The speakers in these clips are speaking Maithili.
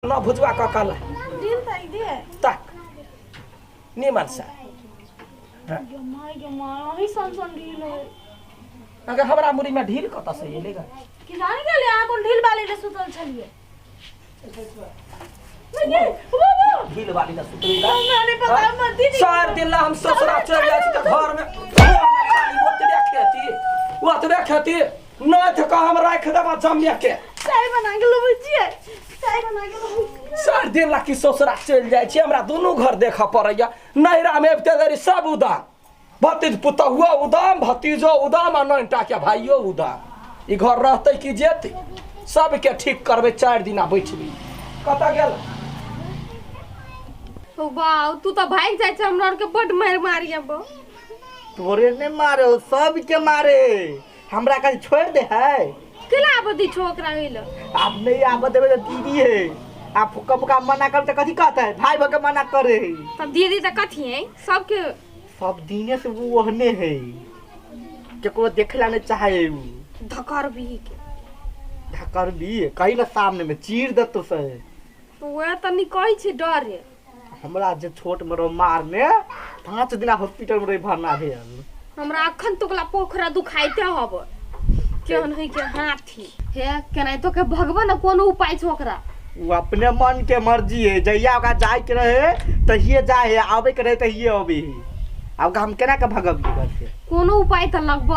न भुजवा क कला दिन तक दे तक निमन से गे my गे my अही सन सन ढील है। अगर हमरा मुरी में ढील कत से एलेगा कि जाने गेले अहाँ कोन ढील वाली ले सुतल छलिए। ढील वाली ले सुतल हमरा नहीं पता मत दीदी चार दिन ला हम ससुरा चल जाइ छी त घर में खाली ओतबे खेती ओतबे खेती न त हम राख देबा जमिया के चाय बना के लबै छियै चाय बना के लबै। चार दिन ला कि ससुरा चलि जाइ छी हमरा दुनू घर देखऽ पड़ैया। नैहरा में अबिते देरी सब उदाम, भतीज पुतहुओ उदाम, भतीजो उदाम आ नैनटा के भाइयो उदाम। ई घर रहतै कि जेतै? सबके ठीक करबै 4 दिना बैठबै। कतऽ गेल? ओ बाउ तू तऽ भागि जाइ छै हमरा आरके बड मारि मारिया बा। तोरे ने मारे सबके मारे हमरा कल छोड़ दे है। केला आबऽ दी छौ ओकरा ओइला? आप नहीं आबऽ देबै तऽ दीदी है आप फुका फुका मना कर तऽ कथी कहते है भाई भके मना करे है। तब दीदी तऽ कथी है सबके सब दिने से वो ओहने है केकरो देखला नहीं चाहे उ धकर भी के धकर भी कहीं ना सामने में चीर देतो से। तो वह तनी कहै छै डर है। हमरा जे छोट में रहो मारने 5 दिना हॉस्पिटल में रही भरना भेल। हमरा अखन तोकला पोखरा दुखाइते हब केहन है के हाथी हे केनाहितो के भगवान न कोनो उपाय छौ ओकरा। वो अपने मन के मर्जी है जहिया ओकरा जाय के रहे तहिए जाए है आबे के रहे तहिए आबे है। अब हम केना के भगबियै घर से? कोनो उपाय त लगब।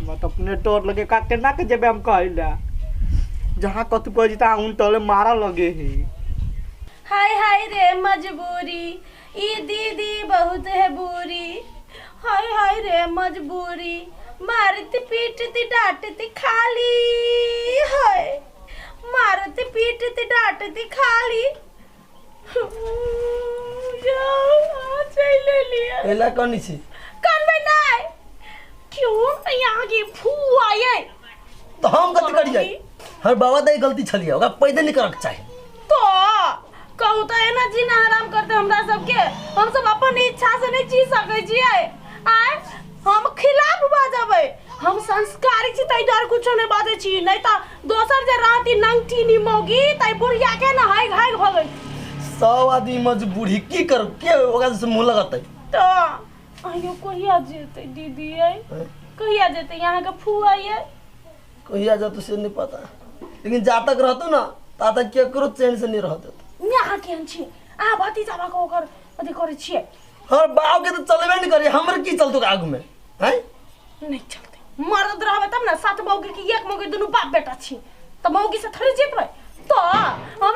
मत अपने डर लगे का केना के जेबे हम कहैला जहाँ कतु कह जता उन तले मारा लगे है। हाय हाय रे मजबूरी ई दीदी बहुत है बुरी, हाय हाय रे मजबूरी मारती पीटती डांटती खाली, हाय मारती पीटती डांटती खाली। एला कनी छी करबै नै क्यों यहाँ के फुआ ये तो हम गलती करियै। हमर बाबा दाई गलती छलियै ओकरा पैदे नहीं करक चाही। तो कहू तो एना जीना हराम करते हमरा सबके, हम सब अपन इच्छा से नहीं जी सकै छियै। आय हम खिलाफ बाजबै, हम संस्कारी छी तै डर कुछो नहीं बाजै छी, नहीं त दोसर जे रहती नंगटी नी मौगी तै बुढ़िया के न हाय हाय भऽ गेल। सब आदमी मजबूरी की कर के ओकरा से मुंह लगतै। तो आयो कहिया जेतै दीदी आई कहिया जेतै यहाँ के फुआ ये कहिया जतौ से नहीं पता, लेकिन जा तक रहतौ ना ता तक केकरो चैन से नहीं रहतौ। यहाँ केहन छी आ भतीजा के ओकर अथी करै छियै। हमर बाप के तो चलबे नहीं करी हमर की चलतो आगू में हैं? नहीं चलते मर्द रहबै तब ना 7 मौगी की 1 मौगी दुनू बाप बेटा छी त मौगी से थोड़े जीतबै। तो हमरा